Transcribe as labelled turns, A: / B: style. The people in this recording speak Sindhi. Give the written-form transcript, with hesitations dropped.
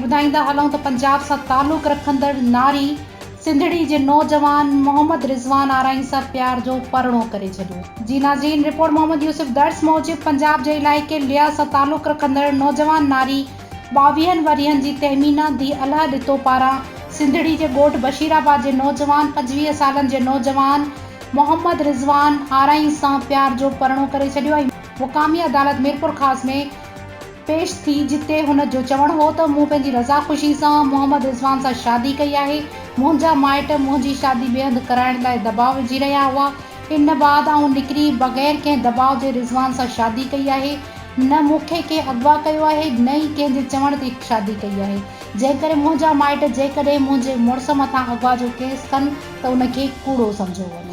A: ٻڌائيندا هلون ته پنجاب سان تعلق رکندڙ ناري سنڌڙي جي نوجوان محمد رضوان آرائين سان پيار جو پرڻو ڪري ڇڏيو. جي ناظرين رپورٽ محمد يوسف درس موجب پنجاب جي علائقي ليا سان تعلق رکندڙ نوجوان ناري ٻاويهن ورهين جي تهمينه ڌي الهه ڏتو پاران سنڌڙي جي ڳوٺ بشير آباد جي نوجوان 25 سالن جي نوجوان محمد رضوان آرائين سان پيار جو پرڻو ڪري ڇڏيو ۽ مقامي عدالت ميرپورخاص ۾ پيش ٿي جتي هن جو چوڻ هو ته مون پنهنجي رضا خوشي سان محمد رضوان سان شادي ڪئي آهي، منهنجا مائٽ منهنجي شادي ٻئي هنڌ ڪرائڻ لاء دٻاء وجهي رهيا هئا، ان بعد آئون نڪري بغير ڪنهن دٻاء جي رضوان سان شادي ڪئي آهي، نه مون کي ڪنهن اغوا ڪيو آهي نه ئي ڪنهن جي چوڻ تي شادي ڪئي آهي، جنهن ڪري منهنجا مائٽ جيڪڏهن منهنجي مڙس مٿان اغوا جو ڪيس ڪن ته ان کي ڪوڙو سمجهيو وڃي.